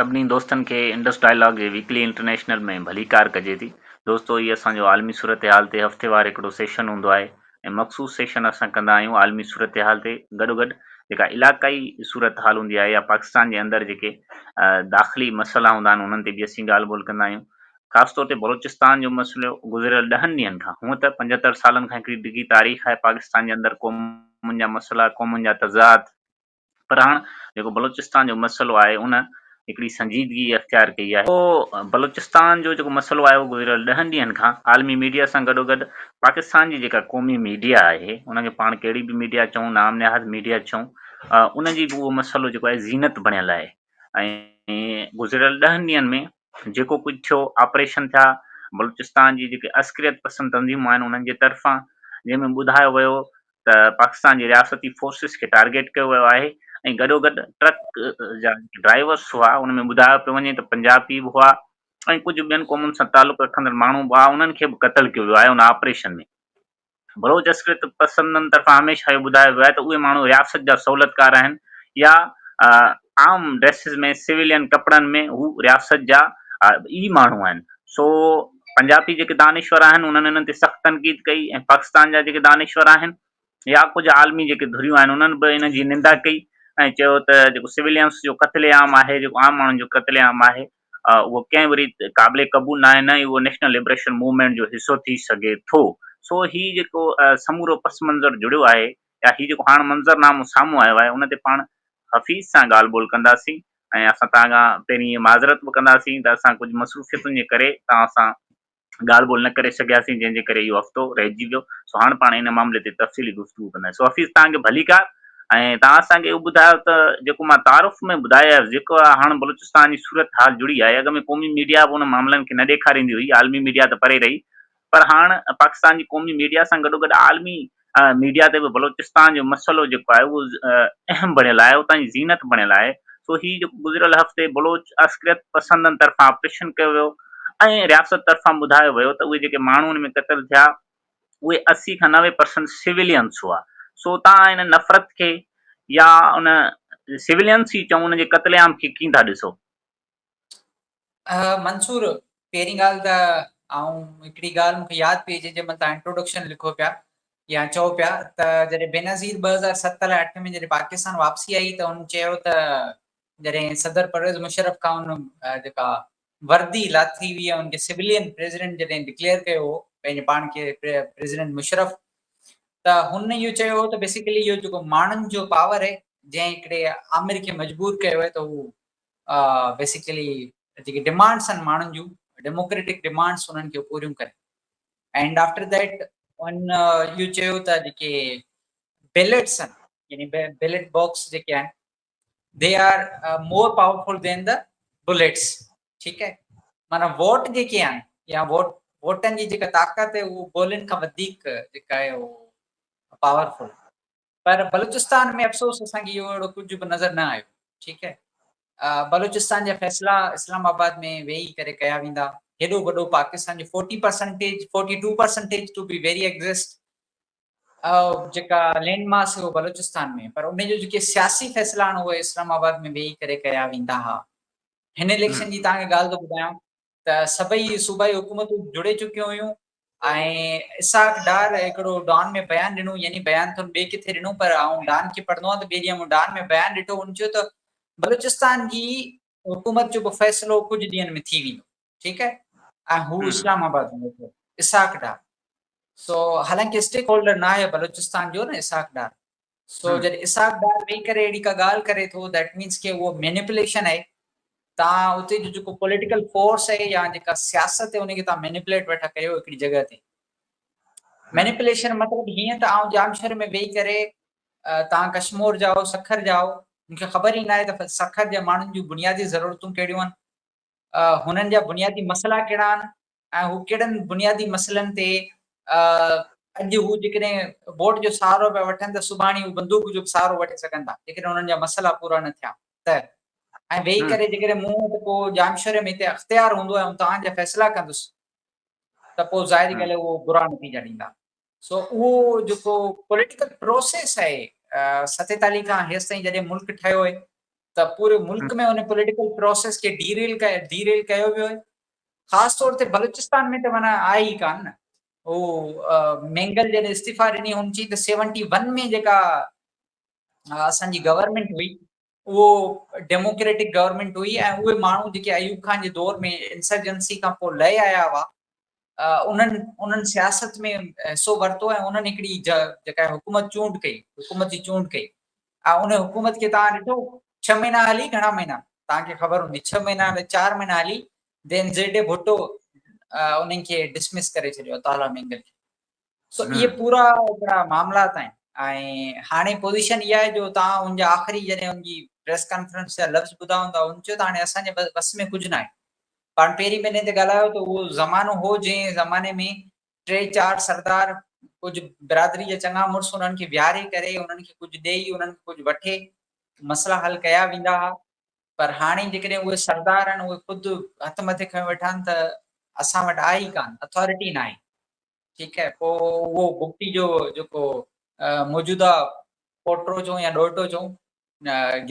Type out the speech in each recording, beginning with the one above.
سڀني دوستن کي انڊس ڊائلاگ جي ويڪلي انٽرنيشنل ۾ ڀليڪار ڪجي ٿي. دوستو هي اسان جو عالمي صورتحال تي هفتيوار هڪڙو سيشن هوندو آهي ۽ مخصوص سيشن اسان ڪندا آهيون عالمي صورتحال تي گڏوگڏ جيڪا علاقائي صورتحال هوندي آهي يا پاڪستان جي اندر جيڪي داخلي مسئلا هوندا آهن انهن تي به اسين ڳالهه ٻولهه ڪندا آهيون. خاص طور تي بلوچستان جو مسئلو گذريل ڏهن ڏينهن کان هونء ته 75 سالن کان هڪڙي ڊگهي تاريخ آهي پاڪستان جي اندر قومن جا مسئلا قومن جا تضاد پر هاڻ جيڪو بلوچستان جو مسئلو آهي ان هڪڙي سنجيدگي اختيار ڪئي آهي. سو بلوچستان جو جيڪو مسئلو آهي اهو گذريل ڏهن ڏينهن کان عالمي ميڊيا سان گڏوگڏ پاڪستان جي جيڪا قومي ميڊيا آهي ان کي پاڻ ڪهڙي به ميڊيا چئون نام نهاد ميڊيا چئون ان جي به اهو مسئلو جيڪو آهي زينت بڻيل آهي ۽ گذريل ڏهن ڏينهن ۾ جيڪو ڪجهه ٿيو آپريشن ٿيا بلوچستان جي جيڪي عسڪريت پسند تنظيمون آهن انهن جي طرفان جنهن ۾ ٻڌايو ويو ته پاڪستان جي رياستي فورسز کي ٽارگيٽ ڪيو ويو آهي ۽ گڏوگڏ ٽرڪ جا جيڪي ڊرائيورس هئا ان ۾ ٻڌايو پيو وڃي ته پنجابي به هئا ۽ ڪجهه ٻين قومن سان تعلق رکندڙ ماڻهو به هئا انهن کي به قتل ڪيو ويو آهي ان آپريشن ۾ بلوچ عسڪريت پسندن طرفان هميشه اهو ٻڌايو ويو آهي ته اهي ماڻهو رياست جا سهولتڪار آهن يا عام ڊريسز ۾ سويلين ڪپڙن ۾ هو رياست جا ئي ماڻهو آهن سو پنجابي جيڪي دانشور آهن انهن انهن تي سخت تنقيد ڪئي ۽ پاڪستان جا جيڪي دانشور آهن يا ڪجهه عالمي جيڪي ڌريون آهن انهن به انهن جي نندا ڪئي ۽ چيو ته جيڪو سويلينس جو قتل عام آهي جيڪو عام ماڻهن جو قتل عام آهي اهو ڪنهن به ريت قابل قبول ناهي نه ئي اهو نيشنل لبريشن موومينٽ جو حصو ٿي سگهي ٿو. سو هي جيڪو سمورو پس منظر جڙيو آهي يا هي جيڪو هاڻ منظرنامو سامهون آيو آهي ان تي پاڻ حفيظ سان ڳالهه ٻولهه ڪنداسين ۽ اسان توهان کان پهرين هيء معذرت به ڪنداسين ته اسان ڪجهه مصروفيتن جي ڪري توهان سان ڳالهه ٻولهه نه ڪري سگهياسين جنهن جي ڪري اهو هفتو رهجي ويو سو هاڻ پاڻ ان معاملي تي تفصيلي گفتگو ڪنداسين سو حفيظ توهان کي ڀليڪار ۽ توهان اسان کي اهو ٻڌايو ته جيڪو مان تعارف ۾ ٻڌايو آهي جيڪو هاڻ بلوچستان جي صورت حال جڙي آهي اڳ ۾ قومي ميڊيا به ان معاملن کي نه ڏيکاريندي هئي عالمي ميڊيا ته پري رهي پر هاڻ پاڪستان جي قومي ميڊيا سان گڏوگڏ عالمي ميڊيا تي به بلوچستان جو مسئلو جيڪو آهي اهو اهم بڻيل آهي اتان جي زينت بڻيل آهي سو هي جيڪو گذريل هفتي بلوچ عسڪريت پسندن طرفان آپريشن ڪيو ويو ۽ رياست طرفان ٻڌايو ويو ته اهي جيڪي ماڻهو ان ۾ قتل ٿيا اهي 80 کان 90 پرسنٽ سويلينس هئا سو تان ان نفرت کي يا ان سويلينس ئي چئون ان جي قتل عام کي ڪيئن ٿا ڏسو؟ منصور، پهرين ڳالهه ته آئون هڪڙي ڳالهه مون کي ياد پئي اچي جنهن مهل توهان انٽروڊڪشن لکو پيا يا چئو پيا ته جڏهن بينظير 2007 لاء 8 ۾ جڏهن پاڪستان واپسي آئي ته هن چيو ته جڏهن صدر پرويز مشرف کان ان جيڪا وردي لاٿي هئي ۽ ان کي سولين پريزيڊنٽ جڏهن ڊڪليئر ڪيو هو پنهنجي پاڻ کي پريزيڊنٽ مشرف ته هن اهو چيو هو ته بيسيڪلي اهو جيڪو ماڻهن جو پاور آهي جنهن هڪڙي آمر کي مجبور ڪيو آهي ته هو بيسيڪلي جيڪي ڊمانڊس آهن ماڻهن جون ڊيموڪريٽڪ ڊمانڊس انهن کي پوريون ڪري اينڊ آفٽر that ان اهو چيو ته جيڪي بيلٽس آهن يعني بيلٽ باڪس جيڪي آهن they are more powerful than the bullets ٺيڪ آهي معنی ووٽ جيڪي آهن يا ووٽ ووٽن جي جيڪا طاقت آهي اهو گولين کان وڌيڪ جيڪا آهي اهو پاورفل پر بلوچستان ۾ افسوس اسان کي اهو اهڙو ڪجهه به نظر نه آيو ٺيڪ آهي بلوچستان جا فيصلا اسلام آباد ۾ ويهي ڪري ڪيا ويندا هيڏو وڏو پاڪستان جو 40 percentage 42 percentage to be very exact جيڪا لينڊ ماس هو بلوچستان ۾ پر ان جو جيڪي سياسي فيصلا آهن اهي اسلام آباد ۾ ويهي ڪري ڪيا ويندا ها هن اليڪشن جي توهان کي ڳالهه ٿو ٻڌايان ته سڀئي صوبائي حڪومتون جڙي چڪيون هيون ۽ اسحاق ڊار هڪڙو ڊان ۾ بيان ڏنو يعني بيان ته ٻئي ڪٿي ڏنو پر آئون ڊان کي پڙهندو آهيان ته ٻئي ڏينهن مون ڊان ۾ بيان ڏٺو ان چيو ته بلوچستان جي حڪومت جو به فيصلو ڪجهه ڏينهن ۾ ٿي ويندو ٺيڪ آهي ۽ هو اسلام آباد ۾ ويٺو اسحاق ڊار سو حالانڪه اسٽيڪ هولڊر نه آهي بلوچستان جو نه اسحاق ڊار سو جڏهن اسحاق ڊار ويهي ڪري اهڙي ڪا ڳالهه ڪري ٿو that means ڪي اهو مينيپوليشن آهي تان اتي جو جيڪو پوليٽيڪل فورس آهي يا جيڪا سياست آهي ان کي تان مينيپوليٽ ويٺا ڪيو هڪڙي جڳهه تي مينيپوليشن مطلب هيئن ته آئون ڄامشوري ۾ ويهي ڪري تان ڪشمور جا آهو سکر جا آهو مونکي خبر ئي نه آهي ته سکر جي ماڻهن جون بنيادي ضرورتون ڪهڙيون آهن هنن جا بنيادي مسئلا ڪهڙا آهن ۽ هو ڪهڙن بنيادي مسئلن تي اڄ هو جيڪڏهن ووٽ جو سهارو پيا وٺن ته سڀاڻي هو بندوق جو به سهارو وٺي سگهن ٿا جيڪڏهن انهن جا مسئلا پورا نه ٿيا ته ۽ ويهي ڪري جيڪڏهن مون وٽ ڪو ڄامشوري ۾ هتي اختيار هوندو ۽ توهان جا فيصلا ڪندس ته پوء ظاهري ڳالهه اهو برا نتيجا ڏيندا سو اهو جيڪو پوليٽيڪل پروسيس آهي 47 کان هيستائين جڏهن ملڪ ٺهيو آهي ته پوري ملڪ ۾ ان پوليٽيڪل پروسيس کي ڊي ريل ڊي ريل ڪيو ويو آهي. خاص طور تي بلوچستان ۾ ته معنيٰ آهي ئي ڪانه نه. هو مينگل جڏهن استعيفا ڏني هن چئي ته 71 ۾ جيڪا اسان جي گورنمينٽ هئي اهو ڊيموڪريٽڪ گورنمينٽ هئي ۽ اهي ماڻهو جيڪي ايوب خان جي دور ۾ انسرجنسي کان پوء لهي آيا هئا انهن انهن سياست ۾ حصو ورتو ۽ انهن هڪڙي جيڪا حڪومت چونڊ ڪئي حڪومت جي چونڊ ڪئي ۽ ان حڪومت کي توهان ڏٺو ڇهه مهينا هلي گهڻا مهينا توهان کي خبر هوندي ڇهه مهينا چار مهينا هلي دين زيڊ اي ڀٽو انهن کي ڊسمس ڪري ڇڏيو عطاء الله مينگل کي. سو اهي پورا هڪڙا معاملات آهن ۽ هاڻي پوزيشن اها آهي جو توهان ان جا آخري جڏهن ان جي پريس ڪانفرنس جا لفظ ٻڌا هوندا ان چيو ته هاڻي اسان جي وس ۾ ڪجهه ناهي. پاڻ پهرين مهيني تي ڳالهايو ته اهو زمانو هو جنهن زماني ۾ ٽي چار سردار ڪجهه برادري جا چڱا مڙس انهن کي ويهاري ڪري انهن کي ڪجهه ڏيئي انهن کي ڪجهه وٺي مسئلا حل ڪيا ويندا هئا پر هاڻي جيڪڏهن اهي سردار آهن اهي خود هٿ مٿي کنيو ويٺا آهن ته اسان وٽ آهي ئي ڪانه اٿارٽي ناهي. ٺيڪ آهي پوء اهو بگٽي جو جيڪو موجوده پوٽو چئون يا ڏوهٽو چئون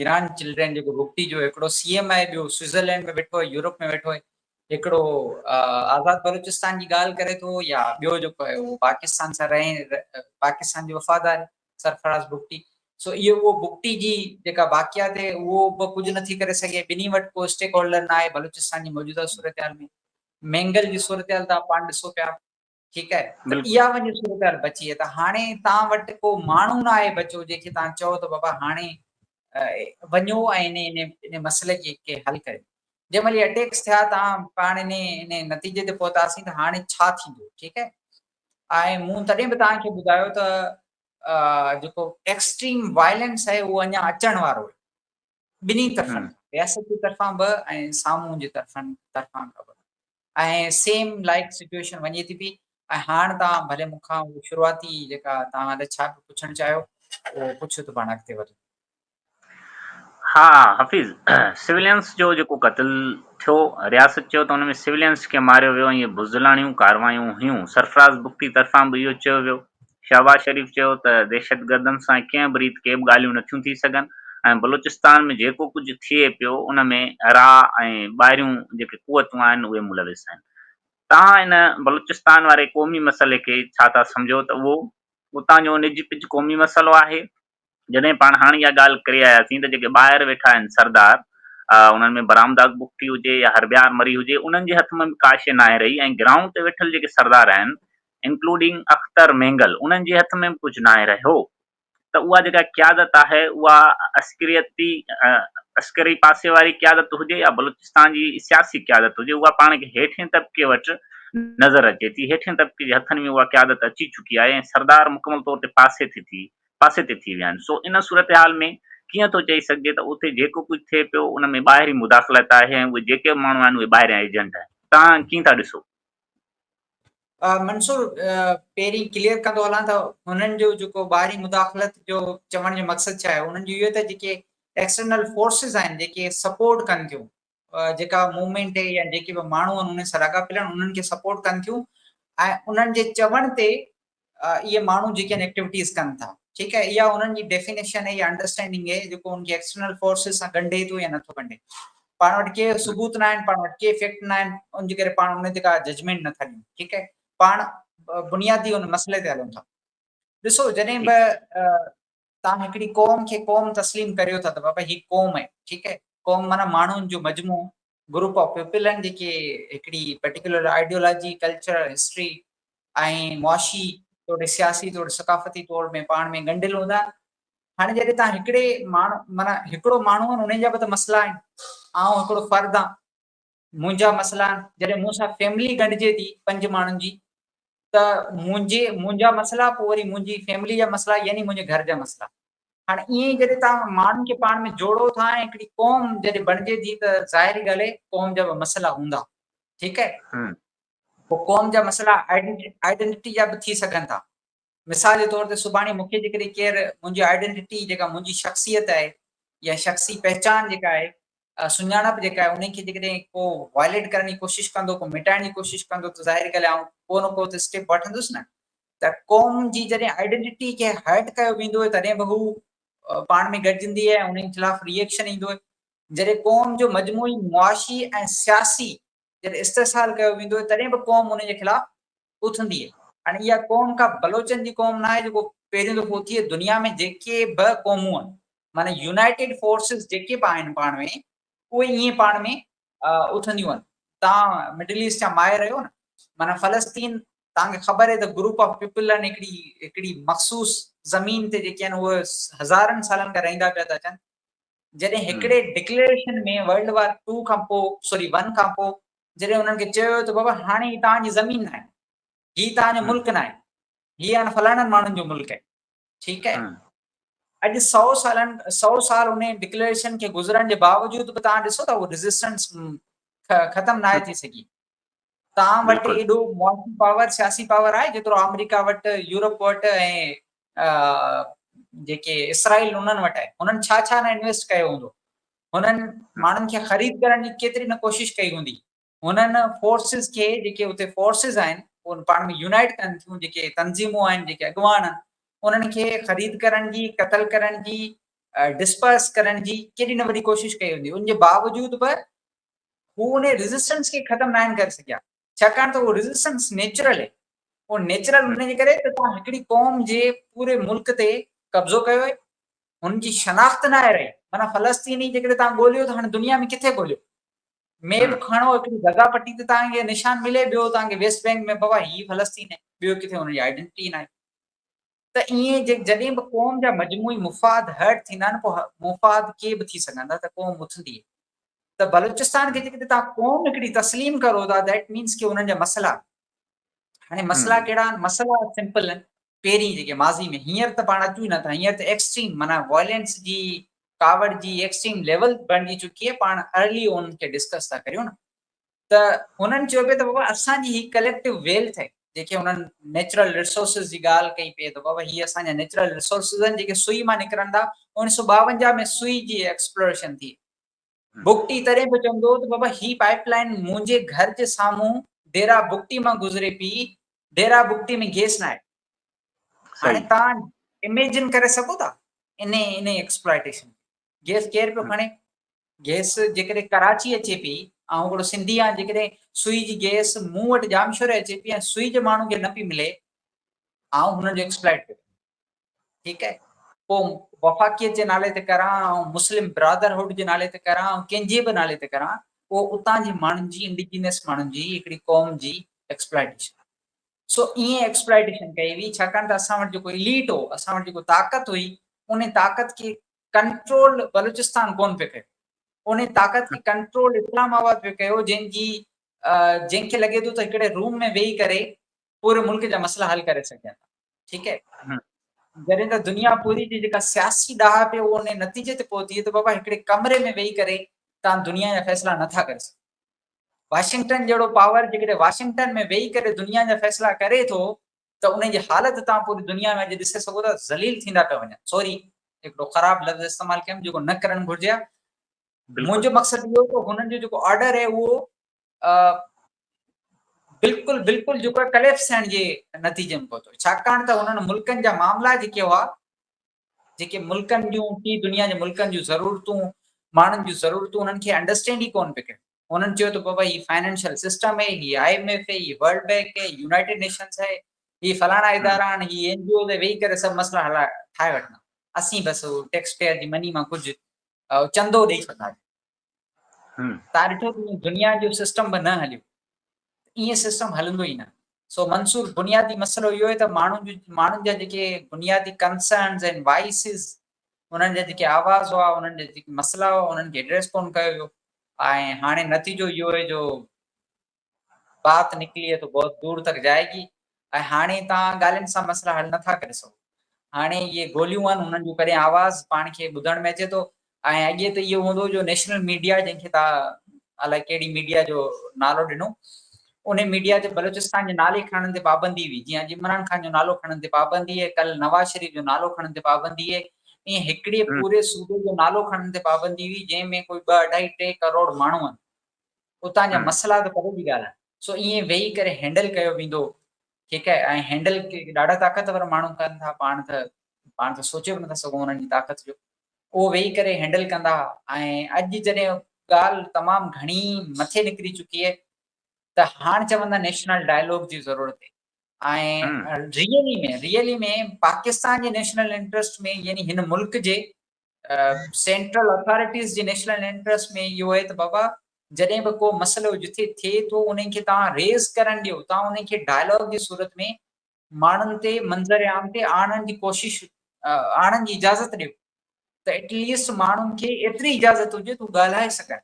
گرانڊ چلڊرين جيڪو بگٽي جو هڪڙو سي ايم آهي ٻيو سوئٽزرلينڊ ۾ ويٺو آهي يورپ ۾ ويٺو آهي هڪڙو آزاد بلوچستان جي ڳالهه ڪري ٿو يا ٻيو جيڪو آهي اهو پاڪستان سان رهي پاڪستان جو وفادار سرفراز بگٽي سو اهو اهو بگٽي جي جيڪا باقيات آهي اهو به ڪجهه نٿي ڪري سگهي ٻنهي وٽ ڪو اسٽيڪ هولڊر نه آهي بلوچستان جي موجوده صورتحال ۾ مينگل جي صورتحال تان پاڻ ڏسو پيا ٺيڪ آهي ته اها وڃي صورتحال بچي آهي ته هاڻي توهان وٽ ڪو ماڻهو نه آهي بچو جنهن کي توهان چئو ته بابا هاڻي وڃو ۽ ان ان ان مسئلي کي کي حل ڪريو. جنهن مهل اهي اٽيڪس ٿيا توهان پاڻ ان ان نتيجي تي پهتاسين ته هاڻي ڇا ٿيندو ٺيڪ آهي ۽ مون تڏهن به توهان کي ٻڌايو ته جيڪو ايڪسٽريم وائلنس آهي اهو اڃا اچڻ وارو آهي ٻنهي طرفن رياست جي طرفان به ۽ سامهون جي طرفن طرفان کان به ۽ سيم لائيڪ سچوئيشن وڃي ٿي پئي ۽ هاڻ توهان ڀلي مون کان اهو شروعاتي جيڪا توهان الائي ڇا پيو پڇڻ چاهيو اهو پڇو ته پاڻ اڳتي وڌون. ها حفيظ سولينس جو جيڪو قتل ٿيو رياست چيو ته ان ۾ سولينس کي ماريو ويو ۽ اهي بزدلاڻيون ڪاروايون هيون سرفراز بگٽي طرفان به اهو چيو ويو شهباز شريف چيو ته دهشتگردن سان ڪنهن به ريت ڪي به ڳالهيون نٿيون ٿي سگهن ۽ بلوچستان ۾ جيڪو ڪجهه ٿئي پيو ان ۾ را ۽ ٻاهريون جيڪي قوتون آهن اهي ملوث آهن. توهان ان بلوچستان واري قومي مسئلي کي ڇا ٿا سمجهو ته اهو اتان جو نج پج قومي مسئلو آهي؟ جڏهن پاڻ هاڻ اها ڳالهه ڪري آياسين ته جيڪي ٻاهر ويٺا آهن سردار، انهن ۾ برآمداغ بگٽي هجي يا هربيار مري هجي، انهن جي هٿ ۾ به ڪا شيء ناهي رهي ۽ گرائونڊ تي ويٺل جيڪي سردار آهن، انڪلوڊنگ اختر مينگل، انهن جي هٿ ۾ به ڪجهه ناهي رهيو ته اها جيڪا قيادت آهي اها عسڪريتي عسڪري پاسي واري قيادت هجي يا بلوچستان جي سياسي قيادت هجي اها پاڻ کي هيٺين طبقي وٽ نظر اچي ٿي، هيٺين طبقي جي هٿن ۾ اها قيادت اچي چڪي آهي ۽ سردار مڪمل طور تي پاسي ٿي ٿي پاسي تي ٿي ويا آهن سو ان صورتحال ۾ ڪيئن ٿو چئي سگهجي ته اتي جيڪو ڪجهه ٿئي پيو ان ۾ ٻاهرين مداخلت آهي ۽ اهي جيڪي به ماڻهو آهن اهي ٻاهريان ايجنٽ آهن توهان ڪيئن ٿا ڏسو؟ منصور پهرين ڪليئر ڪندو هلان ته هنن جو جيڪو ٻاهرين مداخلت جو چوڻ جو مقصد ڇا آهي انهن جو اهو ته جيڪي ايڪسٽرنل فورسز آهن جيڪي سپورٽ ڪن ٿيون جيڪا موومينٽ يا جيڪي به ماڻهو آهن انهن سان لاڳاپيل آهن انهن کي سپورٽ ڪن ٿيون ۽ انهن جي چوڻ تي اهي ماڻهو جيڪي آهن ايڪٽيوٽيز ڪن ٿا ٺيڪ آهي اها انهن جي ڊيفينيشن آهي يا انڊرسٽينڊنگ آهي جيڪو ان کي ايڪسٽرنل فورسز سان ڳنڍي ٿو يا نٿو ڳنڍي پاڻ وٽ ڪي ثبوت نه آهن پاڻ وٽ ڪي فيڪٽ نه آهن ان جي ڪري پاڻ ان تي ڪا ججمينٽ نٿا ڏيون ٺيڪ آهي پاڻ بنيادي ان مسئلي تي هلون ٿا ڏسو جڏهن به تان هڪڙي قوم کي قوم تسليم ڪريو ٿا ته بابا هي قوم آهي ٺيڪ آهي قوم معنی ماڻهن جو مجموعو گروپ آف پيپل آهن جيڪي هڪڙي پرٽيڪولر آئيڊيولاجي ڪلچر هسٽري ۽ معاشي توڙي سياسي توڙي ثقافتي طور ۾ پاڻ ۾ ڳنڍيل هوندا آهن. هاڻي جڏهن تان هڪڙي ماڻهو معنيٰ هڪڙو ماڻهو آهن انهن جا به ته مسئلا آهن آئون هڪڙو فرد آهيان منهنجا مسئلا آهن جڏهن مون سان فيملي ڳنڍجي ٿي پنج ماڻهن جي ته منهنجي منهنجا مسئلا پوء وري منهنجي فيملي جا مسئلا يعني منهنجي گهر جا مسئلا هاڻي ائين ئي جڏهن تان ماڻهن کي پاڻ ۾ جوڙو ٿا ۽ هڪڙي قوم جڏهن بڻجي ٿي ته ظاهري ڳالهه آهي قوم جا به مسئلا هوندا ٺيڪ آهي پوء قوم جا مسئلا آئيڊنٽيٽي جا به ٿي سگهن ٿا. مثال جي طور تي سڀاڻي مون کي جيڪڏهن ڪير منهنجي آئيڊنٽيٽي جيڪا منهنجي شخصيت آهي يا شخصي پهچان جيڪا آهي سڃاڻپ جيڪا آهي ان کي جيڪڏهن ڪو وائليٽ ڪرڻ جي ڪوشش ڪندو ڪو مٽائڻ جي ڪوشش ڪندو ته ظاهري ڳالهه آئون ڪو نه ڪو ته اسٽيپ وٺندس نه ته قوم جي جڏهن آئيڊنٽيٽي کي هرٽ ڪيو ويندو آهي تڏهن به هو پاڻ ۾ گڏجندي آهي انهن خلاف ريئيڪشن ايندو آهي. جڏهن قوم جو مجموعي معاشي ۽ سياسي جڏهن استحصال ڪيو ويندو آهي تڏهن به قوم ان جي خلاف اٿندي آهي. هاڻي اها قوم ڪا بلوچن جي قوم ناهي جيڪو پهريون دفعو اٿي آهي، دنيا ۾ جيڪي به قومون آهن معنيٰ يونائيٽيڊ فورسز جيڪي به آهن پاڻ ۾ اهي ائين پاڻ ۾ اٿنديون آهن. توهان مڊل ايسٽ جا ماهر آهيو نه، معنيٰ فلسطين توهان کي خبر آهي ته گروپ آف پيپل آهن هڪڙي هڪڙي مخصوص زمين تي جيڪي آهن اهي هزارن سالن کان رهندا پيا ٿا اچن. جڏهن هڪڙي ڊڪليريشن ۾ ورلڊ وار ٽو کان پوء سوري ون کان پوء جڏهن انهن کي چيو ويو ته بابا هاڻي هي توهان جي زمين ناهي، هي توهان جو ملڪ ناهي، هي هاڻي فلاڻن ماڻهن جو ملڪ آهي، ٺيڪ آهي. اڄ سو سالن سو سال ان ڊڪليريشن کي گذرڻ جي باوجود به توهان ڏسو ته اهو ريزسٽنس ختم ناهي ٿي سگهي. توهان وٽ ايڏو معاشي پاور سياسي پاور آهي جيترو آمريڪا وٽ، يورپ وٽ ۽ جيڪي اسرائيل انهن وٽ آهي. هنن ڇا ڇا نه انويسٽ ڪيو هوندو، هنن ماڻهن کي خريد ڪرڻ جي ڪيتري نه ڪوشش ڪئي هوندي. هنن فورسز کي جيڪي اتي فورسز آهن اهي پاڻ ۾ يونائيٽ ڪن ٿيون، جيڪي تنظيمون آهن، جيڪي اڳواڻ آهن، انهن کي خريد ڪرڻ جي، قتل ڪرڻ جي، ڊسپرس ڪرڻ جي ڪيڏي نه وڏي ڪوشش ڪئي هوندي. ان جي باوجود به هو ان ريزسٽنس کي ختم ناهن ڪري سگهيا، ڇاڪاڻ ته اهو ريزسٽنس نيچرل آهي. اهو نيچرل ان جي ڪري ته توهان هڪڙي قوم جي پوري ملڪ تي قبضو ڪيو آهي، هن جي شناخت ناهي رهي. معنيٰ فلسطيني جيڪڏهن توهان ڳوليو ته هاڻي دنيا ۾ ڪٿي ڳوليو؟ ميپ کڻو هڪڙي غزا پٽي تي توهان کي نشان ملي، ٻيو توهان کي ويسٽ بينڪ ۾ بابا هي فلسطين آهي، ٻيو ڪٿي هن جي آئيڊنٽي ناهي. ته ائين جڏهن به قوم جا مجموعي مفاد هرٽ ٿيندا آهن پوء مفاد ڪي به ٿي سگهن ٿا ته قوم اٿندي آهي. ته بلوچستان کي جيڪڏهن توهان قوم هڪڙي تسليم ڪرو ٿا that means ڪي انهن جا مسئلا، هاڻي مسئلا ڪهڙا آهن؟ مسئلا سمپل آهن. پهرين جيڪي ماضي ۾ هينئر ته پاڻ اچون ئي نٿا، هينئر ته ايڪسٽريم معنيٰ وائلينس جي ڪاوڙ جي ايڪسٽريم ليول بڻجي چڪي آهي، پاڻ ارلي ان کي ڊسڪس ٿا ڪريون نه. ته هنن چيو پئي ته بابا اسان جي هي ڪليڪٽو ويلٿ آهي، جيڪي هنن نيچرل ريسورسز جي ڳالهه ڪئي پئي ته بابا هي اسان جا نيچرل ريسورسز آهن جيڪي سوئي مان نڪرن ٿا. 1952 ۾ سوئي جي ايڪسپلوريشن ٿي. بگٽي تڏهن به چوندو هو ته بابا هي پائيپ لائين منهنجي گهر جي سامهون ڊيرا بگٽي مان گذري پئي، ڊيرا بگٽي ۾ گيس ناهي. هاڻي توهان اميجن ڪري سگهو ٿا انهي انهي ايڪسپلائٽيشن. گيس ڪير پيو کڻي؟ گيس جيڪڏهن ڪراچي اچي پئي، آئون هڪڙو سنڌي آهيان، جيڪڏهن سوئي جي گيس مون وٽ ڄامشوري اچي پئي ۽ سوئي جي ماڻهو کي نه پئي ملي، آئون هنن جو ايڪسپلائٽ پيو ڪريان. ٺيڪ آهي، پوء وفاقيت جي نالي تي ڪران، آئون مسلم برادرهوڊ جي نالي تي ڪران، آئون ڪنهن جي به نالي تي ڪران، اهو اتان جي ماڻهن جي، انڊيجينس ماڻهن جي، هڪڙي قوم جي ايڪسپلائٽيشن. سو ائين ايڪسپلائٽيشن ڪئي وئي، ڇاڪاڻ ته اسان وٽ جيڪو اليٽ هو، اسان وٽ جيڪو طاقت هئي، ان طاقت کي ڪنٽرول بلوچستان ڪونه پيو ڪيو، ان طاقت کي ڪنٽرول اسلام آباد پيو ڪيو، جنهن جي جنهن کي لڳي ٿو ته هڪڙي روم ۾ ويهي ڪري پوري ملڪ جا مسئلا حل ڪري سگهجن ٿا. ٺيڪ آهي، جڏهن ته دنيا پوري جي جيڪا سياسي ڏاهپ آهي اهو ان نتيجي تي پهتي ته بابا هڪڙي ڪمري ۾ ويهي ڪري توهان دنيا جا فيصلا نٿا ڪري سگهو. واشنگٽن جهڙو پاور جيڪڏهن واشنگٽن ۾ ويهي ڪري دنيا جا فيصلا ڪري ٿو ته ان جي حالت توهان پوري دنيا ۾ اڄ ڏسي سگهو ٿا، ذليل ٿيندا پيا وڃن. سوري هڪڙو خراب لفظ استعمال ڪيم جيڪو نه ڪرڻ گهرجي ها. منهنجو مقصد اهو ته هنن جو جيڪو آرڊر آهي اهو بلڪل بلڪل جيڪو آهي ڪليپس ٿيڻ جي نتيجي ۾ پهتو، ڇاڪاڻ ته انهن ملڪن جا معاملا جيڪي هئا، جيڪي ملڪن جون ٽي دنيا جي ملڪن جون ضرورتون، ماڻهن جون ضرورتون انهن کي انڊرسٽينڊ ئي ڪونه پئي ڪيو. انهن چيو ته بابا هي فائنانشل سسٽم آهي، هي I M F آهي، هي ورلڊ بينڪ آهي، يونائيٽيڊ نيشنز آهي، هي فلاڻا ادارا آهن، هي اين جي اوز آهي، ويهي ڪري سڀ مسئلا هلا ٺاهي وٺندا، اسين بس ٽيڪس پيئر جي مني مان ڪجهه چندو ڏئي ڇڏنداسين. تان ڏٺو ته دنيا جو سسٽم به نه هليو، ائين سسٽم هلندو ئي نه. سو منصور بنيادي مسئلو اهو آهي ته ماڻهن جو ماڻهن جا جيڪي بنيادي ڪنسرنز ۽ وائسز، انهن جا جيڪي آواز هئا، انهن جا جيڪي مسئلا هئا، انهن کي ايڊريس ڪونه ڪيو ويو ۽ هاڻي نتيجو اهو آهي جو بات نڪلي هي تو بهت دور تڪ جائي گي ۽ هاڻي توهان ڳالهين سان مسئلا حل نٿا ڪري سگهو. هاڻي اهي گوليون آهن انهن جو ڪڏهن آواز پاڻ کي ٻڌڻ ۾ اچي ٿو ۽ اڳي ته اهو هوندو جو نيشنل ميڊيا جنهن کي توهان الائي ڪهڙي ميڊيا جو نالو ڏنو، ان ميڊيا تي بلوچستان جي نالي کڻڻ تي پابندي هئي، جيئن اڄ عمران خان جو نالو کڻڻ تي پابندي آهي، ڪل نواز شريف جو نالو کڻڻ تي پابندي آهي، ائين هڪڙي پوري صوبي جو نالو کڻڻ تي پابندي هئي جنهن ۾ ڪوئي ٻه اڍائي ٽي ڪروڙ ماڻهو آهن. اتان جا مسئلا ته پري جي ڳالهه آهي. سو ائين ويهي ڪري هينڊل ڪيو ويندو، ٺيڪ آهي، ۽ هينڊل ڏاڍا طاقتور ماڻهو ڪن ٿا، پاڻ ته پاڻ ته سوچي به نٿا سگهون انهن جي طاقت جو. اهو ويهي ڪري هينڊل ڪندا ها ۽ اڄ جڏهن ڳالهه تمام گهڻي مٿي نڪري چڪي آهي ته هاڻ چوندا نيشنل ڊائلاگ جي ضرورت آهي ۽ ريئلي ۾ پاڪستان جي نيشنل انٽرسٽ ۾ يعني هن ملڪ جي سينٽرل اٿارٽيز جي نيشنل انٽرسٽ ۾ اهو آهي ته بابا جڏهن به ڪو مسئلو جٿي ٿئي ٿو انهن کي توهان ريز ڪرڻ ڏيو، توهان انهن کي ڊائلاگ جي صورت ۾ ماڻهن تي منظر عام تي آڻڻ جي ڪوشش آڻڻ جي اجازت ڏيو ته ايٽليسٽ ماڻهن کي ايتري اجازت هجي ته ڳالهائي سگهن.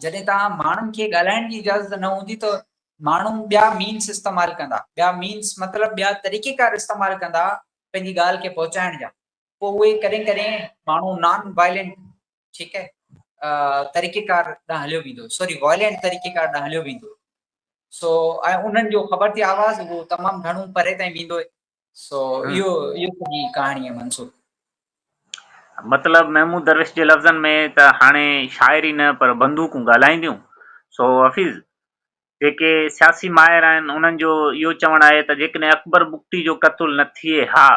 جڏهن توهان ماڻهن کي ڳالهائڻ جي اجازت نه هوندي ته ماڻهو ٻيا مينس استعمال ڪندا، ٻيا مينس مطلب ٻيا طريقيڪار استعمال ڪندا پنهنجي ڳالهه کي پهچائڻ جا، پوء اهي ڪڏهن ڪڏهن ماڻهو نان وائلنٽ ٺيڪ آهي طريقيڪار ڏانهن هليو ويندو، سوري وائلنٽ طريقيڪار ڏانهن هليو ويندو. سو ۽ انهن جو خبر ٿي آواز اهو تمام گهڻو پري تائين ويندو. سو اهو سڄي ڪهاڻي آهي منصور. مطلب محمود درويش جي لفظن ۾ ته هاڻي شاعري نه پر بندوقون ڳالهائينديون. سو حفيظ جيڪي سياسي ماهر آهن انهن جو اهو چوڻ آهي ته جيڪڏهن اڪبر بگٽي جو قتل نه ٿئي ها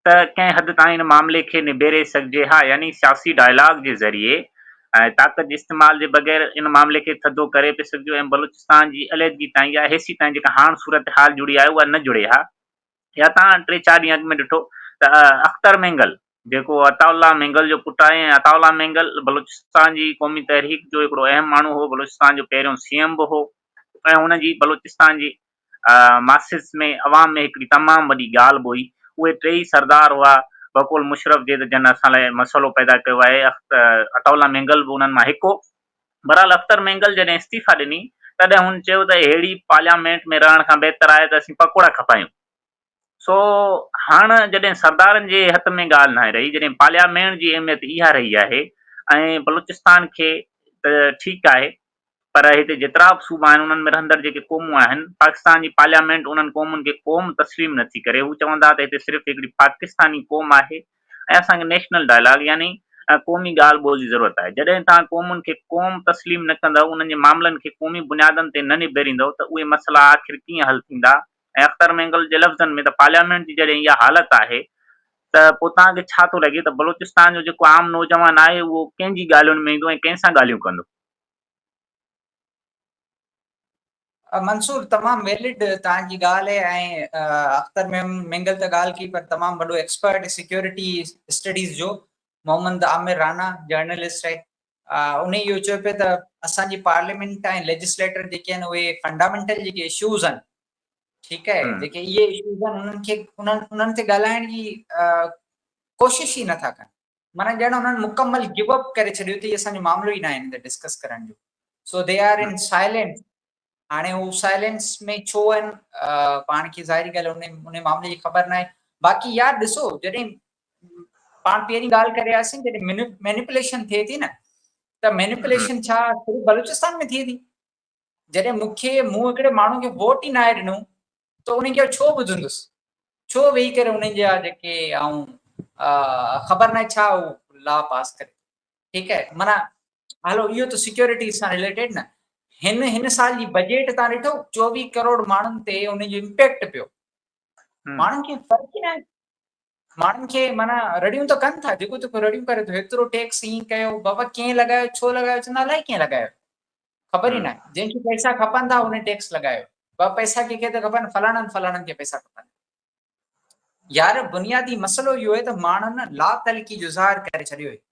ته ڪنهن حد تائين ان معاملي کي نبيري سگهجي ها يعني سياسي ڊائلاگ جي ذريعي ۽ طاقت جي استعمال جي بغير ان معاملي کي ٿڌو ڪري پئي سگهجو ۽ بلوچستان جي عليحدگي تائين يا هيسي تائين جيڪا هاڻ صورتحال جڙي آهي اها نه جڙي ها. يا توهان ٽي چار ڏينهن اڳ ۾ ڏٺو ته اختر مينگل جيڪو عطاء الله مينگل جو پٽ آهي ۽ عطاء الله مينگل بلوچستان جي قومي تحريڪ جو هڪڙو اهم ماڻهو هو، بلوچستان جو پهريون سي ايم به هو ۽ هن جي بلوچستان جي ماسز ۾ عوام ۾ هڪڙي تمام وڏي ڳالهه به هئي. اهي ٽيئي سردار هئا، بقول مشرف جي ته جن اسان لاء مسئلو پيدا ڪيو آهي، عطاء الله مينگل به انهن مان هڪ هو. بهرحال اختر مينگل جڏهن استعيفا ڏني، تڏهن هن چيو ته اهڙي پارليامينٽ ۾ رهڻ کان بهتر آهي ته اسين پڪوڙا کپايون. سو هاڻ جڏهن سردارن جي هٿ ۾ ڳالهه ناهي رهي، جڏهن پارليامينٽ جي اهميت اها رهي آهي ۽ بلوچستان کي ته ٺيڪ آهي پر هتي جيترا به صوبا آهن انهن ۾ رهندڙ جيڪي قومون آهن پاڪستان جي پارليامينٽ انهن قومن کي قوم تسليم نه ٿي ڪري هو چون ٿا ته هتي صرف هڪڙي پاڪستاني قوم آهي ۽ اسان کي نيشنل ڊائلاگ يعني قومي ڳالهه ٻولهه جي ضرورت آهي جڏهن توهان قومن کي قوم تسليم نه ڪندؤ انهن جي معاملن کي قومي بنيادن تي نه نبيريندؤ ته اهي مسئلا آخر ڪيئن حل ٿيندا ۽ اختر مينگل جي لفظن ۾ ته پارليامينٽ جي جڏهن اها حالت آهي ته پوء توهان کي ڇا ٿو لڳي ته بلوچستان جو جيڪو عام نوجوان آهي اهو ڪنهن جي ڳالهين ۾ ايندو ۽ ڪنهن سان ڳالهيون ڪندو؟ منصور تمام ويلڊ توهان جي ڳالهه آهي ۽ اختر مينگل ته ڳالهه ڪئي پر تمام وڏو ايڪسپرٽ سيڪيورٽي اسٽڊيز جو محمد عامر رانا جرنلسٽ آهي ان اهو چيو پيو ته اسان جي پارليامينٽ ۽ ليجسليٽر جيڪي آهن اهي فنڊامينٽل جيڪي اشوز آهن ٺيڪ آهي جيڪي اهي اشوز آهن انهن کي انهن تي ڳالهائڻ جي ڪوشش ئي نٿا ڪن معنيٰ ڄڻ انهن مڪمل گيو اپ ڪري ڇڏيو ته هي اسان جو معاملو ئي ناهي هن تي ڊسڪس ڪرڻ جو. سو the are in silence. هاڻي هو سائلنس ۾ ڇو آهن پاڻ کي ظاهري ڳالهه ان ان معاملي جي خبر ناهي. باقي يار ڏسو جڏهن پاڻ پهرين ڳالهه ڪري آياسين جڏهن مينيپوليشن ٿئي ٿي نه ته مينيپوليشن ڇا صرف بلوچستان ۾ ٿئي ٿي؟ جڏهن مون کي مون هڪڙي ماڻهو کي ووٽ ئي ناهي ڏنو ته ان کي ڇو ٻڌندس ڇو ويهي ڪري انهن جا جيڪي آئون خبر ناهي ڇا هو لا پاس ڪري ٺيڪ آهي معنيٰ هلو اهو ته سيڪيورٽي سان رليٽيڊ نه هن هن سال جي بجيٽ تان ڏٺو 24 ڪروڙ ماڻهن تي ان جو امپيڪٽ پيو ماڻهن کي فرق ئي ناهي ماڻهن کي معنيٰ رڙيون ته ڪن ٿا جيڪو تيڪو رڙيون ڪري ٿو هيترو ٽيڪس ائين ڪيو بابا ڪنهن لڳايو ڇو لڳايو چوندا الائي ڪنهن لڳايو خبر ئي ناهي جنهن کي پئسا کپن ٿا ان ٽيڪس لڳايو بابا پئسا ڪنهن کي ته کپن فلاڻن فلاڻن کي پئسا کپن يار بنيادي مسئلو اهو آهي ته ماڻهن لا تلقي جو اظهار ڪري ڇڏيو آهي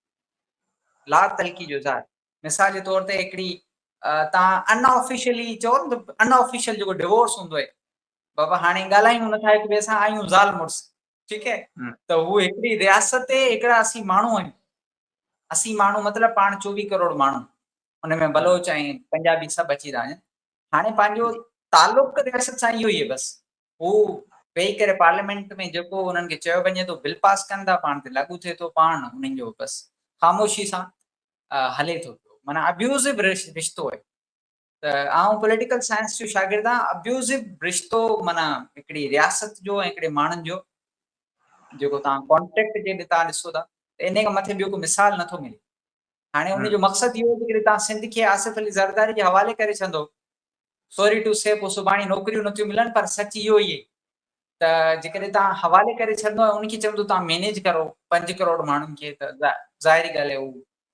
لا تلقي جو اظهار مثال جي طور تي هڪڙي تان ان آفيشلي چئو نه ان آفيشل جيڪو ڊيورس هوندو آهي بابا هاڻي ڳالهايون نٿا هڪ ٻئي سان آهيون زال مڙس ٺيڪ آهي ته هو هڪڙي رياست تي هڪڙا اسين ماڻهو آهيون اسين ماڻهو مطلب پاڻ 24 ڪروڙ ماڻهو ان ۾ بلوچ ۽ پنجابي سڀ اچي ٿا وڃن هاڻي پنهنجو تعلق رياست سان اهو ئي آهي بس هو ويهي ڪري پارليامينٽ ۾ جيڪو انهن کي چيو وڃي ٿو بل پاس ڪن ٿا پاڻ تي لاڳو ٿئي ٿو پاڻ انهن جو بس خاموشي سان هلي ٿو پيو معنيٰ ابيوزو رشتو آهي ته آئون پوليٽيڪل سائنس جو شاگرد آهيان ابيوزو رشتو معنيٰ هڪڙي رياست جو ۽ هڪڙي ماڻهن جو جيڪو تان ڪانٽريڪٽ جي تان ڏسو ٿا ته ان کان مٿي ٻيو ڪو مثال نٿو ملي هاڻي ان جو مقصد اهو آهي ته تان سنڌ کي آصف علي زرداري جي حوالي ڪري ڇڏندو سوري ٽو سي پوء سڀاڻي نوڪريون نٿيون ملن پر سچ اهو ئي آهي. ته جيڪڏهن توهان حوالي ڪري ڇڏندو ۽ ان کي چوندو توهان مينيج ڪرو 5 ڪروڙ ماڻهن کي ته ظاهري ڳالهه آهي هو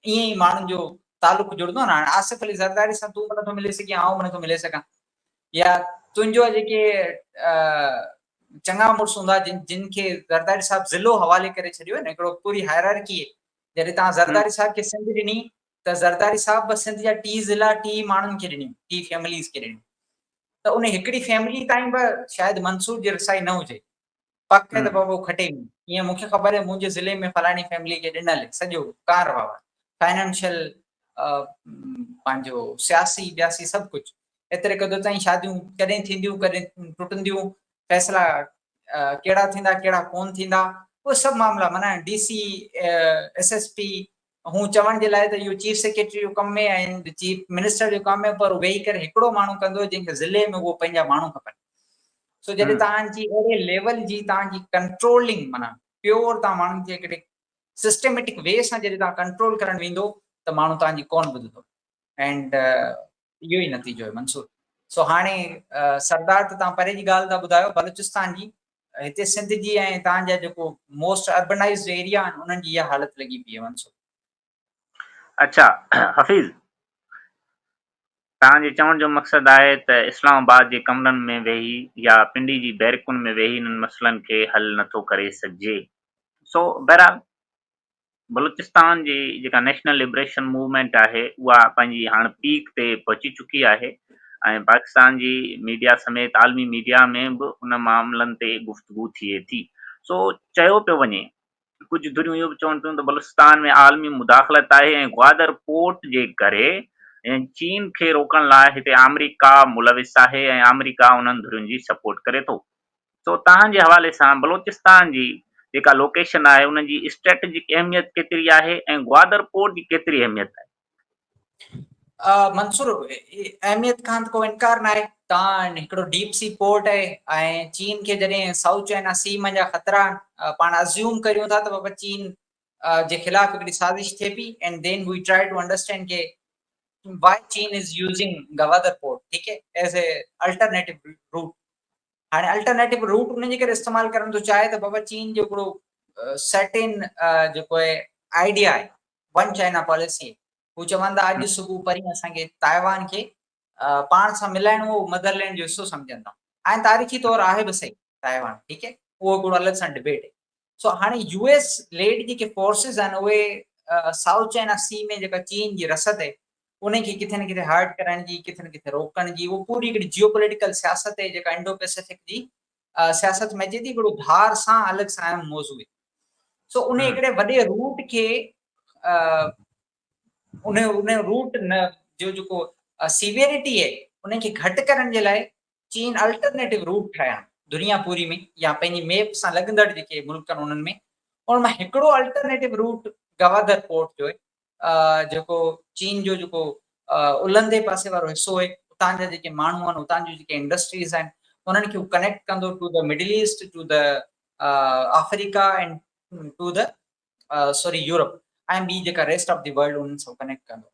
ائين ئي ماڻهن جو تعلق جڙندو نه. هاڻي آصف علي زرداري سان تون به نٿو ملي سگهين، آئون به نٿو ملي سگهان، يا تنهنجو جيڪي چڱا مڙس هوندا جن کي زرداري صاحب ضلعو حوالي ڪري ڇڏيو نه، هڪڙو پوري هائرارڪي. جڏهن توهان زرداري صاحب کي سنڌ ڏني ته زرداري صاحب به سنڌ جا 3 ضلعا 3 ماڻهن کي ڏنيون، 3 فيمليز کي ڏنيون، ته ان هڪڙي فيملي تائين به شايد منصور جي رسائي نه هجي، پڪ آهي ته بابا کٽي ويندي. ائين مون کي خبر آهي منهنجي ضلعي ۾ فلاڻي فيملي کي ڏنل سڄو ڪار بابا، فائنانشل پنهنجو سياسي ٻياسي سڀ ڪجهه، ايتري قدر تائين شاديون ڪڏهن ٿينديون ڪڏهن ٽٽنديون، فيصلا ڪهڙا ٿيندا ڪهڙا ڪون ٿيندا، اهي سڀ معاملا معنيٰ D C S S P هو چوڻ جي لاء ته اهو چيف سيڪريٽري جو ڪم آهي ۽ چيف منسٽر جو ڪم آهي، پر ويهي ڪري هڪڙو ماڻهو ڪندو جنهن کي ضلعي ۾ اهو پنهنجا ماڻهو کپن. سو جڏهن توهان جي اهڙي ليول جي توهان جي ڪنٽرولنگ معنيٰ پيور توهان ماڻهن کي هڪڙي سسٽميٽڪ وي سان جڏهن توهان ڪنٽرول ڪرڻ ويندو ته ماڻهو توهان جي ڪون ٻڌندو، اينڊ اهو ئي نتيجو آهي منصور. سو هاڻي سردار ته توهان پري جي ڳالهه ٿا ٻڌايو بلوچستان جي، هتي سنڌ جي ۽ تان جا جيڪو موسٽ اربنائيزڊ ايريا آهن انهن جي اها حالت لڳي پئي آهي منصور. اڇا حفيظ توهان جي چوڻ جو مقصد آهي ته اسلام آباد جي ڪمرن ۾ ويهي يا پنڊي جي بيرڪن ۾ ويهي انهن مسئلن کي حل نٿو ڪري سگهجي. سو بهرحال بلوچستان جي جيڪا نيشنل لبريشن موومينٽ آهي اها پنهنجي هاڻ پيڪ تي پهچي چڪي آهي ۽ پاڪستان جي ميڊيا سميت عالمي ميڊيا ۾ به ان معاملن تي گفتگو ٿئي ٿي. سو چيو پيو وڃي، ڪجهه ڌريون اهو به چون پيون ته بلوچستان ۾ عالمي مداخلت آهي ۽ گوادر پورٽ جي ڪري چين کي روڪڻ لاء هتي آمريڪا ملوث آهي ۽ آمريڪا انهن ڌرين جي سپورٽ ڪري ٿو. سو تهان جي حوالي سان بلوچستان جي جيڪا لوڪيشن آهي ان جي اسٽريٽجڪ اهميت ڪيتري آهي ۽ گوادر پورٽ جي ڪيتري اهميت آهي؟ منصور، اهميت کان ته ڪو انڪار ناهي. تان هڪڙو ڊيپ سي پورٽ آهي ۽ چين کي جڏهن سائوٿ چائنا سي منجهان خطرا آهن، پاڻ ازيوم ڪريون ٿا ته بابا چين جي خلاف هڪڙي سازش ٿئي پئي and then we try to understand K why China is using Gwadar port, ٺيڪ هي، ايز اي الٽرنيٽو روٽ. هاڻي الٽرنيٽو روٽ ان جي ڪري استعمال ڪرڻ ٿو چاهي ته بابا چين جو هڪڙو سرٽين جيڪو آهي آئيڊيا آهي ون چائنا پاليسي، هو چون ٿا اڄ صبح پرين اسان کي تائيوان کي پاڻ سان ملائڻو هو، مدرلينڊ جو حصو سمجهن ٿا ۽ تاريخي طور آهي به صحيح تائيوان، ٺيڪ هي، اهو هڪڙو الڳ سان ڊبيٽ آهي. سو هاڻي يو ايس ليڊ جيڪي فورسز آهن اهي سائوٿ چائنا سي ۾ جيڪا چين جي رسد آهي ان کي ڪٿي نه ڪٿي هرٽ ڪرڻ جي، ڪٿي نه ڪٿي روڪڻ جي، اهو پوري هڪڙي جيو پوليٽيڪل سياست آهي جيڪا انڊو پيسفڪ جي سياست ۾ اچي ٿي، هڪڙو ڌار سان الڳ سان اهم موضوع آهي. سو ان هڪڙي وڏي روٽ کي ان ان روٽ نه جو جيڪو سيويرٽي آهي ان کي گهٽ ڪرڻ جي لاء چين الٽرنيٽو روٽ ٺاهيا دنيا پوري ۾ يا پنهنجي ميپ سان لڳندڙ جيڪي ملڪ آهن انهن ۾، ان مان هڪڙو الٽرنيٽو روٽ گوادر پورٽ جو آهي جيڪو چين جو جيڪو الهندي پاسي وارو حصو آهي، اتان جا جيڪي ماڻهو آهن، اتان جون جيڪي انڊسٽريز آهن انهن کي هو ڪنيڪٽ ڪندو to the Middle East, to the Africa and to the sorry Europe ۽ ٻي جيڪا ريسٽ آف the world انهن سان ڪنيڪٽ ڪندو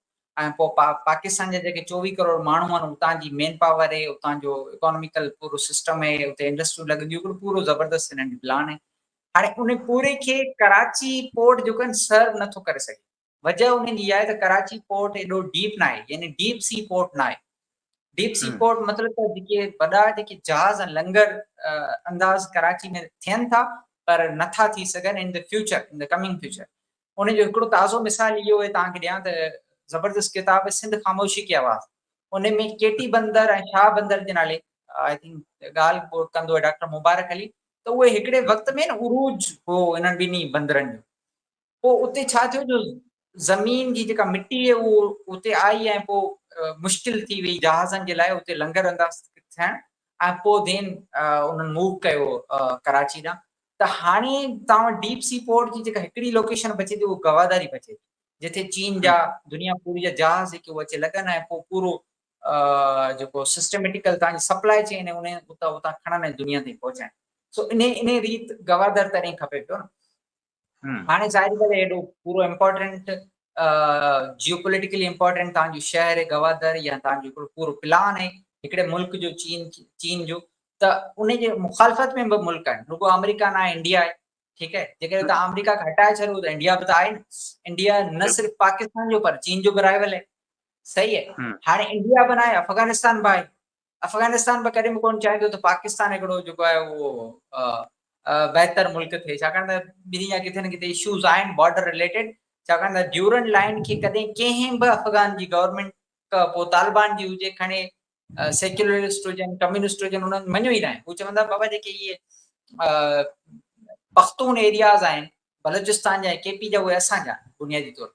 ۽ پوء پاڪستان جا جيڪي 24 ڪروڙ ماڻهو آهن اتان جي مين پاور آهي، اتان جو اڪانوميڪل پورو سسٽم آهي، اتي انڊسٽريون لڳنديون، هڪڙو پورو زبردست هنن جو پلان آهي. هاڻي ان پوري کي ڪراچي پورٽ جيڪو آهي سرو نٿو ڪري سگهي. وجه ان جي آهي ته ڪراچي پورٽ ايڏو ڊيپ ناهي، يعني ڊيپ سي پورٽ ناهي. ڊيپ سي پورٽ مطلب ته جيڪي وڏا جيڪي جهاز ۽ لنگر انداز ڪراچي ۾ ٿين ٿا پر نٿا ٿي سگهن in the future, in the coming future. ان جو هڪڙو تازو مثال اهو آهي توهان کي ڏيان ته زبردست ڪتاب آهي سنڌ خاموشي ڪي آواز، ان ۾ ڪيٽي بندر ۽ شاهه بندر جي نالي I think ڳالهه ٻولهه ڪندو آهي ڊاڪٽر مبارڪ علي ته اهي هڪڙي وقت ۾ نه عروج هو انهن ٻنهي بندرن جو. پوء اتي ڇا ٿيو جو زمين جي جيڪا مٽي آهي اهو اتي آئي ۽ پوء مشڪل ٿي وئي جهازن جي لاء اتي لنگر انداز ٿيڻ ۽ پوء دين انهن موو ڪيو ڪراچي ڏانهن. ته هاڻي توهان ڊيپ سي پورٽ جي جيڪا هڪڙي لوڪيشن بچي ٿي اهو گوادر ئي بچي ٿي، جتي چين جا دنيا پوري جا جهاز جيڪي اهي اچي لڳن ۽ پوء پورو جيڪو سسٽميٽيڪل توهان جي سپلاء چين آهي ان اتان کڻن ۽ دنيا تائين پهچائن. سو انهي ريت گوادر تڏهن کپي پيو نه. هاڻي ظاهري ڳالهه ايڏو پورو امپورٽنٽ جيو پوليٽيڪلي امپورٽنٽ تان جو شهر آهي گوادر يا تان جو هڪڙو پورو پلان آهي هڪڙي ملڪ جو چين جو، ته ان جي مخالفت ۾ به ملڪ آهن، رڳو آمريڪا نه آهي، انڊيا آهي، ٺيڪ آهي، جيڪڏهن توهان آمريڪا کي هٽائي ڇڏيو ته انڊيا به ته آهي نه، انڊيا نه صرف پاڪستان جو پر چين جو به رائيول آهي، صحيح آهي، هاڻي انڊيا به ناهي، افغانستان به آهي، افغانستان به ڪڏهن به ڪونه چاهيندو ته پاڪستان هڪڙو جيڪو آهي اهو بهتر ملڪ ٿئي، ڇاڪاڻ ته ٻنهي جا ڪٿي نه ڪٿي اشوز آهن بارڊر رليٽيڊ، ڇاڪاڻ ته ڊيورنڊ لائن کي ڪڏهن ڪنهن به افغان جي گورنمينٽ پوء طالبان جي هجي کڻي سيڪيولرسٽ هجن ڪميونسٽ هجن انهن مڃيو ئي ناهي، هو چوندا بابا جيڪي اهي پختون ايرياز آهن بلوچستان جا ڪي پي جا اهي اسان جا بنيادي طور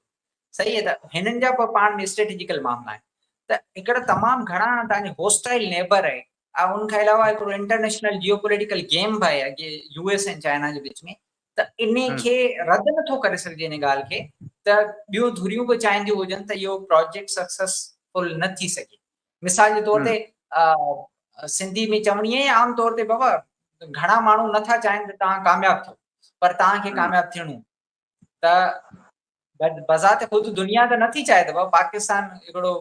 صحيح آهي ته هنن جا به پاڻ ۾ اسٽريٽجيڪل معاملا آهن ته هڪڙا تمام گهڻا توهان جي هوسٽائل نيبر آهي ۽ ان کان علاوه هڪڙو انٽرنيشنل جيو پوليٽيڪل گيم به آهي اڳي يو ايس ۽ چائنا جي وچ ۾ ته ان کي رد نٿو ڪري سگهجي ان ڳالهه کي ته ٻيون ڌريون به چاهينديون هجن ته اهو پروجيڪٽ سڪسيسفل نه ٿي سگهي. مثال جي طور تي سنڌي ۾ چوڻي آهي عام طور تي بابا گهڻا ماڻهو نٿا چاهين ته توهان ڪامياب ٿيو پر توهان کي ڪامياب ٿيڻو ته بذات خود دنيا ته نٿي چاهي ته بابا پاڪستان هڪڙو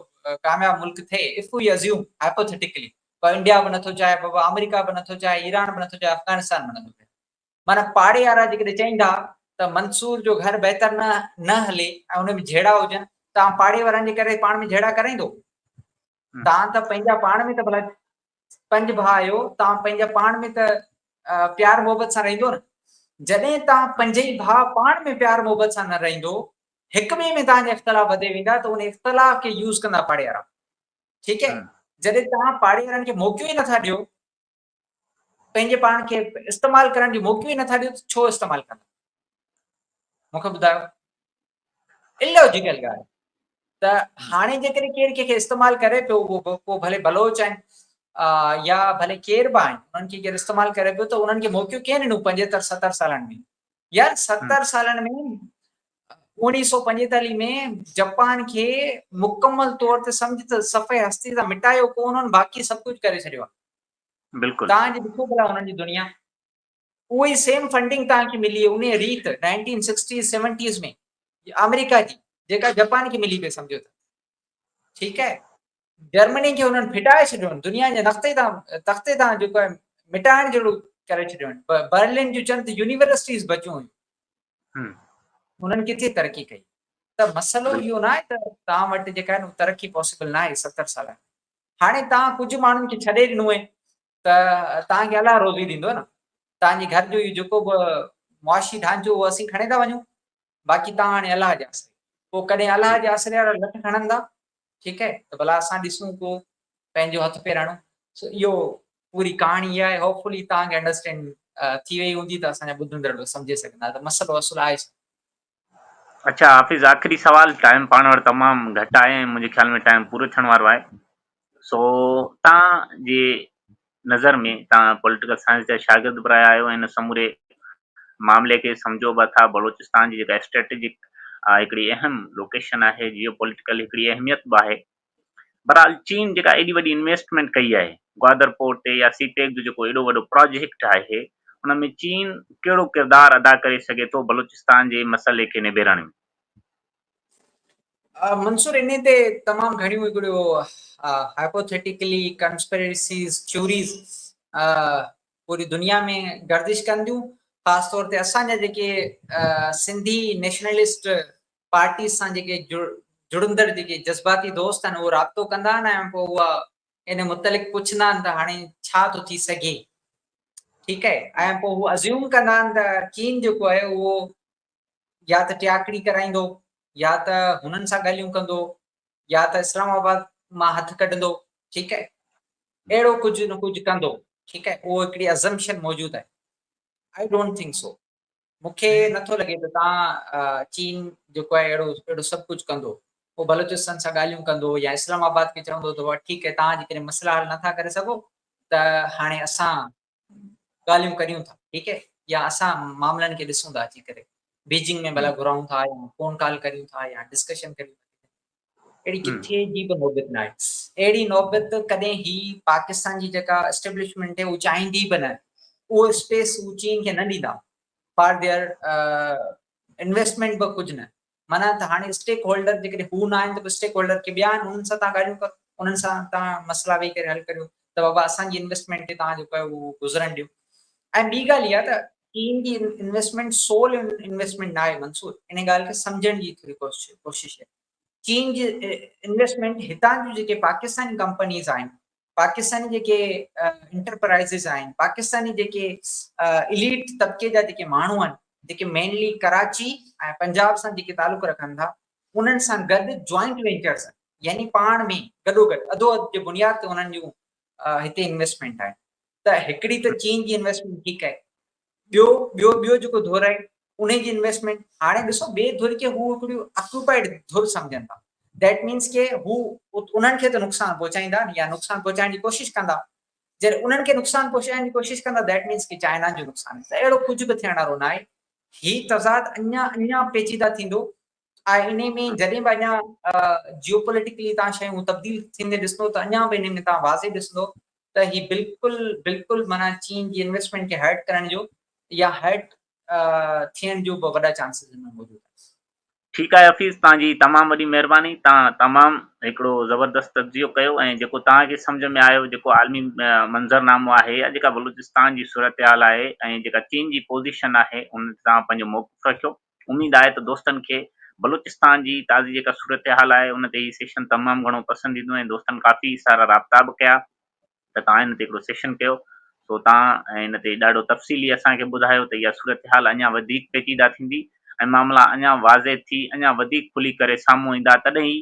ڪامياب ملڪ ٿئي، if we assume هائپوٿيٽيڪلي، پر انڊيا به نٿو چاهي بابا، آمريڪا به نٿو چاهي، ايران به نٿو چاهي، افغانستان به نٿو چاهي، معنيٰ پاڙي وارا جيڪڏهن چاهيندا ته منصور جو گهر بهتر نه نه هلي ۽ ان ۾ جهيڙا هجن، توهان پاڙي وارن جي ڪري پاڻ ۾ جهيڙا ڪرائيندو؟ توهان ته پنهنجا پاڻ ۾ ته ڀلا پنج ڀاء آهيو، توهان پنهنجا پاڻ ۾ ته پيار محبت سان رهندو نه. جڏهن توهان پنج ئي ڀاء پاڻ ۾ پيار محبت سان نه رهندو، هڪ ٻئي ۾ توهان جا اختلاف وڌي ويندا ته ان اختلاف کي يوز ڪندا پاڙي وارا. ٺيڪ آهي، جڏهن توهان پاڙي وارن کي موقعو ئي نٿا ڏيو، پنهنجي پاڻ کي استعمال ڪرڻ جو موقعو ئي نٿا ڏيو ته ڇو استعمال ڪندا؟ مون کي ٻڌايو. الاجيڪل ڳالهه ته هاڻي جيڪڏهن ڪير ڪنهن کي استعمال ڪري پيو اهو پوء ڀلي بلوچ آهن يا ڀلي ڪير به آهن، انهن کي ڪير استعمال ڪري پيو ته انهن کي موقعو ڪنهن ڏنو 75 70 سالن ۾؟ يار 70 سالن ۾ 1945 ۾ جپان کي مڪمل طور تي سمجھ ته صفحه هستي تان مٽايو ڪونه هن، باقي سڀ ڪجهه ڪري ڇڏيو آهي. بلڪل. توهان جي ڏسو ڀلا انهن جي دنيا اهو ئي سيم فنڊنگ توهان کي ملي انهي ريت نائنٽين سڪسٽيز سيونٽيز ۾ آمريڪا جي جيڪا جپان کي ملي پئي سمجهو ته ٺيڪ آهي، جرمني کي انهن ڦٽائي ڇڏيو، دنيا جي نقطي تان تختي تان جيڪو آهي مٽائڻ جهڙو ڪري ڇڏيو. برلن جون چند يونيورسٽيز بچيون هيون، انهن ڪٿي ترقي ڪئي؟ ته مسئلو اهو نه آهي ته توهان وٽ جيڪا آهي ترقي پاسيبل نه آهي 70 سال. هاڻي توهان ڪجهه ماڻهن کي ڇڏي ڏنو آهي ته توهان کي الله روزي ڏيندو نه، توهان جي گهر جو اهو جيڪو به معاشي ڍانچو اهو اسين کڻي ٿا وڃون، باقي توهان هاڻي الله جي آسري. پوء ڪڏهن الله جي آسري وارا لٺ کڻندا، ٺيڪ آهي، ته ڀلا اسان ڏسون ڪو پنهنجو هٿ پير هڻون. سو اهو پوري ڪهاڻي اها آهي، هوپ فلي توهان کي انڊرسٽينڊ ٿي وئي هوندي ته اسان جا ٻڌندڙ به سمجهي سگهندا ته مسئلو اصل آهي ڇا. اڇا حافظ آخري سوال، ٽائيم پاڻ وٽ تمام گهٽ آهي ۽ منهنجي خيال ۾ ٽائيم پورو ٿيڻ وارو آهي، سو تان جي نظر ۾ تان پوليٽيڪل سائنس جا شاگرد به رهيا آهيو ۽ ان سموري معاملي کي سمجهو به ٿا، بلوچستان جي جيڪا اسٽريٽجڪ هڪڙي اهم لوڪيشن آهي، جيو پوليٽيڪل هڪڙي اهميت به آهي، بھرحال چين جيڪا ايڏي وڏي انويسٽمينٽ ڪئي آهي گوادر پورٽ تي يا سي پيڪ جو جيڪو ايڏو وڏو پراجيڪٽ آهي ان ۾ چين ڪهڙو ڪردار ادا ڪري سگهي ٿو بلوچستان جي مسئلي کي نبيرڻ ۾؟ منصور انهي تي تمام گهڻيون هڪڙيو هائپوٿيٽيڪلي ڪنسپريسيز ٿيوريز پوري دنيا ۾ گردش ڪن ٿيون، خاص طور تي اسان جا جيڪي سنڌي نيشنلسٽ پارٽيز سان جيڪي جڙندڙ جيڪي جذباتي دوست آهن اهو رابطو ڪندا آهن ۽ پوء اها ان متعلق پڇندا آهن ته هاڻي ڇا ٿو ٿي سگهي، ٺيڪ آهي، ۽ پوء هو ازيوم ڪندا آهن ته چين جيڪو آهي اهو يا ته ٽياڪڙي ڪرائيندو يا ته هنن سان ڳالهيون ڪندو يا ته اسلام آباد مان هٿ ڪڍندو، ٺيڪ آهي، اهڙو ڪجهه نه ڪجهه ڪندو، ٺيڪ آهي، اهو هڪڙي ازمپشن موجود آهي. I don't think سو، مون کي نٿو لڳي ته تان چين جيڪو آهي اهڙو اهڙو سڀ ڪجهه ڪندو، هو بلوچستان سان ڳالهيون ڪندو يا اسلام آباد کي چوندو ته بابا ٺيڪ آهي توهان جيڪڏهن مسئلا حل نٿا ڪري سگهو ته هاڻي اسان ڳالهيون ڪريون ٿا، ٺيڪ آهي، يا اسان معاملن کي ڏسون ٿا اچي ڪري بيجنگ ۾ ڀلا گهرايون ٿا يا فون ڪال ڪريون ٿا يا ڊسڪشن ڪريون ٿا. اهڙي ڪٿي جي به نوبت نه آهي. اهڙي نوبت ڪڏهن هي پاڪستان جي جيڪا اسٽيبلشمينٽ آهي اهو چاهيندي به نه، اهو اسپيس هو چين کي نه ڏيندا فار their investment به ڪجهه نه، معنيٰ ته هاڻي اسٽيڪ هولڊر جيڪڏهن هو نه آهن ته پوء اسٽيڪ هولڊر ڪي ٻيا آهن، انهن سان توهان ڳالهيون ڪريو، انهن سان توهان مسئلا ويهي ڪري حل ڪريو. ته بابا اسان جي انويسٽمينٽ کي توهان جيڪو آهي اهو گذرڻ ڏيو. ۽ ٻي ڳالهه اها ته چين جي انويسٽمينٽ سول انويسٽمينٽ نه آهي منصور، ان ڳالهه کي سمجهڻ جي ٿوري ڪوشش آهي. چين جي انويسٽمينٽ هتان جون جيڪي پاڪستاني ڪمپنيز آهن، پاڪستاني جيڪي انٽرپرائزز آهن، پاڪستاني جيڪي اليٽ طبقي جا جيڪي ماڻهو آهن، جيڪي مينلي ڪراچي ۽ پنجاب سان جيڪي تعلق رکن ٿا، انهن سان گڏ جوائنٽ وينچرز يعني پاڻ ۾ گڏوگڏ اڌو اڌ جي بنياد تي انهن جون هتي انويسٽمينٽ آهي. ته هڪڙي ته چين جي انويسٽمينٽ ٺيڪ آهي، ٻيو ٻيو ٻيو جيڪو ڌر آهي انهي جي انويسٽمينٽ، هاڻي ڏسو ٻي ڌر کي هو هڪڙي آڪيوپائيڊ ڌر سمجهن ٿا، that means ڪي هو انهن کي ته نقصان پهچائيندا يا نقصان پهچائڻ جي ڪوشش ڪندا، جڏهن انهن کي نقصان پهچائڻ جي ڪوشش ڪندا that means ڪي چائنا جو نقصان آهي. ته اهڙو ڪجهه به ٿيڻ وارو ناهي، هي تضاد اڃا اڃا پيچيده ٿيندو ۽ انهي ۾ جڏهن به اڃا جيو پوليٽيڪلي تان شيون تبديل ٿيندي ڏسندو ته اڃا به انهي ۾ تان واضح ڏسندو ته هي بلڪل بلڪل معنيٰ چين جي انويسٽمينٽ کي هرٽ ڪرڻ جو يا هرٽ ٿيڻ جو به وڏا چانسز ان ۾ موجود آهن. ٺيڪ آهي حفيظ توهان جي تمام وڏي مهرباني توهان تمام هڪڙو زبردست تجزيو ڪيو ۽ جيڪو توهان کي سمجهه ۾ آيو جيڪو عالمي منظرنامو آهي يا جيڪا بلوچستان جي صورتحال آهي ۽ جيڪا چين جي پوزيشن آهي ان تي توهان پنهنجو موقف رکيو اميد آهي ته دوستن کي بلوچستان جي تازي جيڪا صورتحال آهي ان تي هي سيشن تمام گهڻو پسند ايندو ۽ دوستن ڪافي سارا رابطا به ڪيا ته توهان ان تي هڪڙو سيشن ڪيو سو توهان ان تي ڏاڍو تفصيلي اسان کي ٻڌايو ته اها صورتحال اڃا وڌيڪ پيچيده ٿيندي ۽ معاملا اڃا واضح ٿي اڃا وڌيڪ کلي ڪري سامهون ايندا تڏهن ئي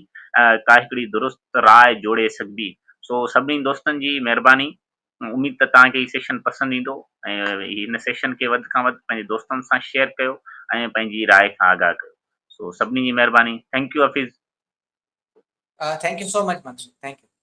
ڪا هڪڙي درست راء جوڙي سگهبي سو سڀني دوستن جي مهرباني اميد ته توهان کي هي سيشن پسند ايندو ۽ هن سيشن کي وڌ کان وڌ پنهنجي دوستن سان شيئر ڪيو ۽ پنهنجي راء کان آگاهه ڪيو سو سڀني جي مهرباني thank you Hafeez. Thank you so much Mansoor thank you.